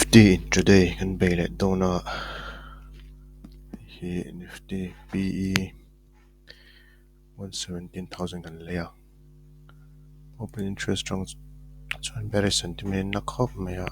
Nifty intraday kan bei leh dawn a, hei hi Nifty PE 117,000 kan lei a, open interest atang chuan bearish sentiment a na khawp mai a,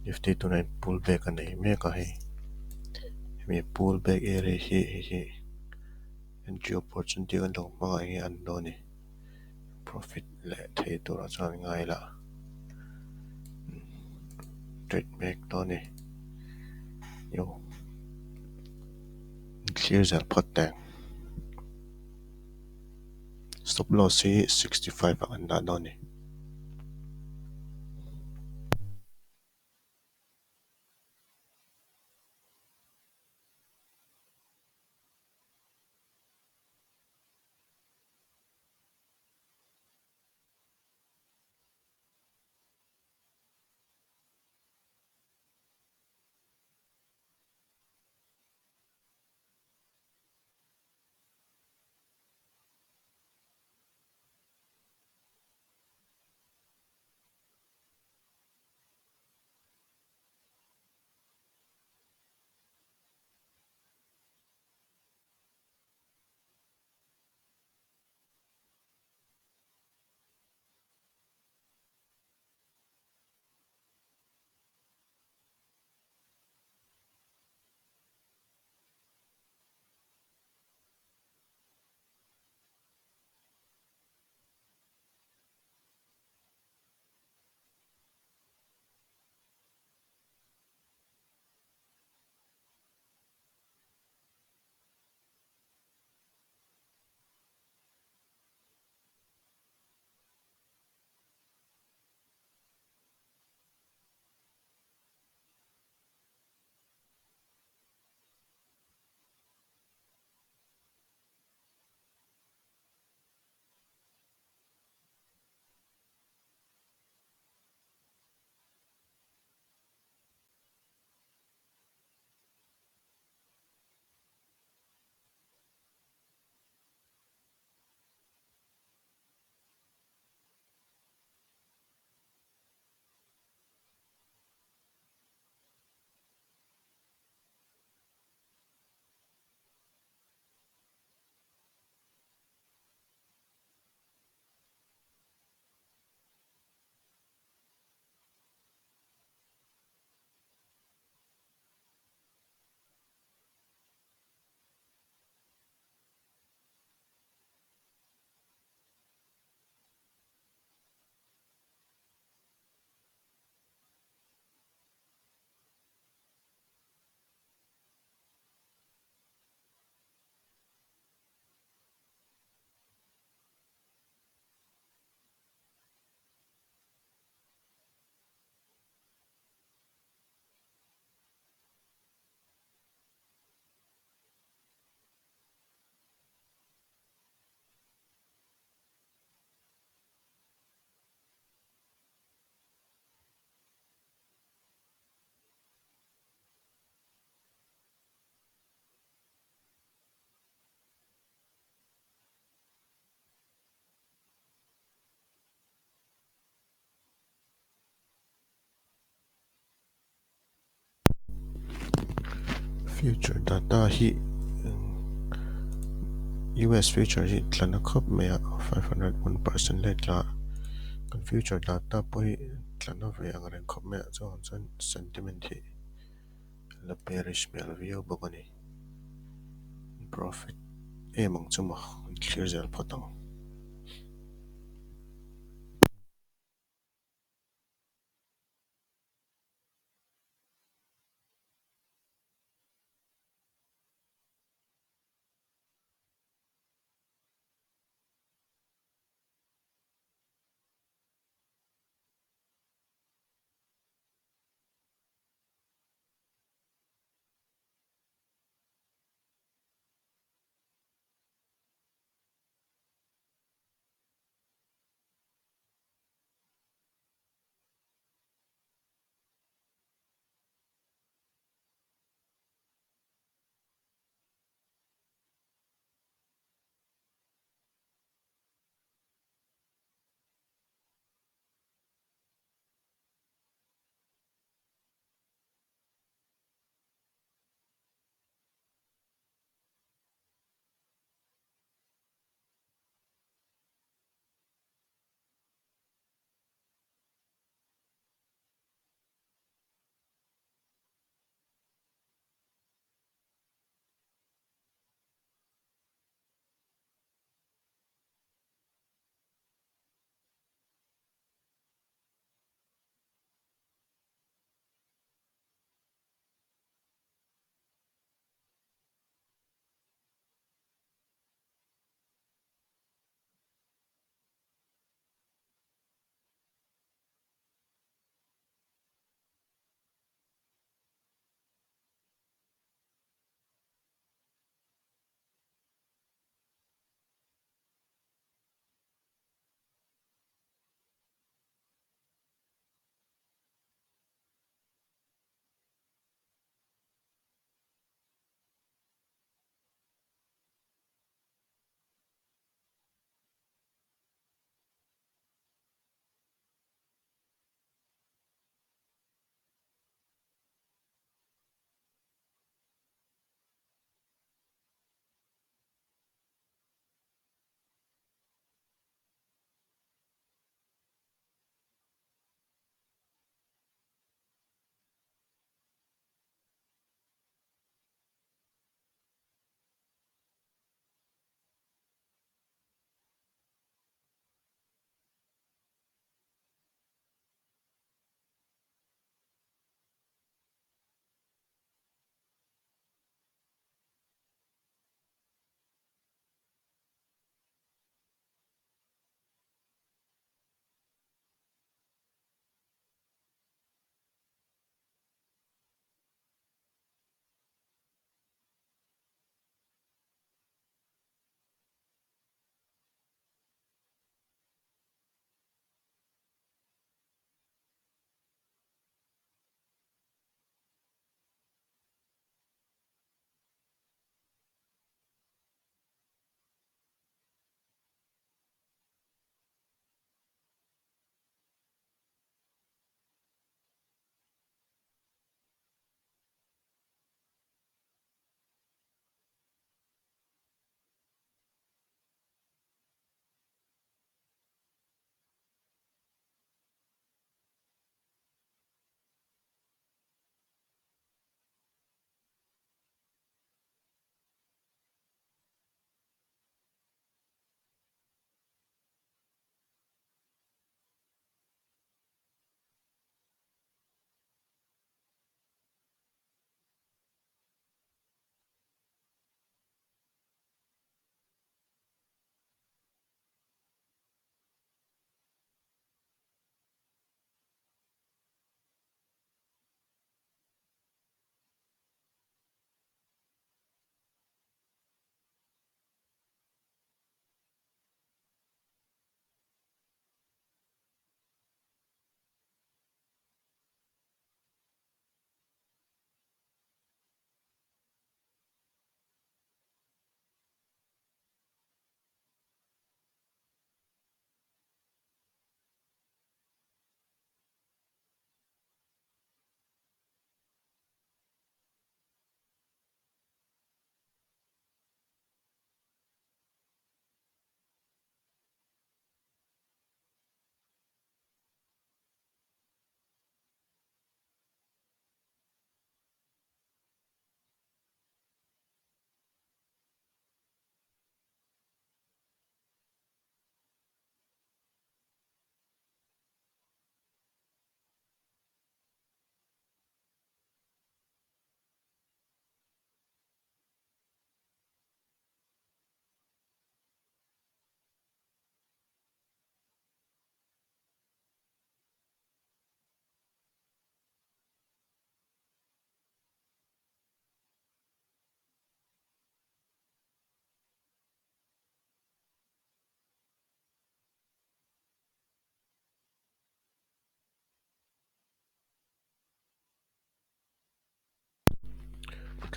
Nifty tunah hian pull back a nei mek a hei, hemi pull back area hi hei hi entry opportunity kan lo hmang a enge an dawn ni profit leh thei turah chuan ngai ila trade mek dawn a ni yo thlir zel phawt teh ang stop loss hi 65 ah kan dah dawn a ni. Future data hi US future hi tla na khawp mai a 501% let la kan future data pawh hi tla na ve ang reng khawp mai a chuvang chuan sentiment hi la bearish hmel viau bawk a ni profit em ang chu maw kan thlir zel phawt ang.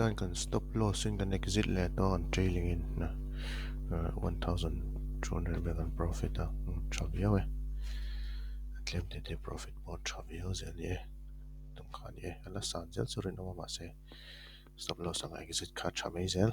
Tikhan kan stop loss in kan exit leh tawh a kan trailing in 1200 vel kan profit a tha viau e. A tlem te te profit pawh a tha viau zel a ni e. Tum kha a ni e. A la san zel chu rinawm a mahse stop loss anga exit kha a tha mai zel.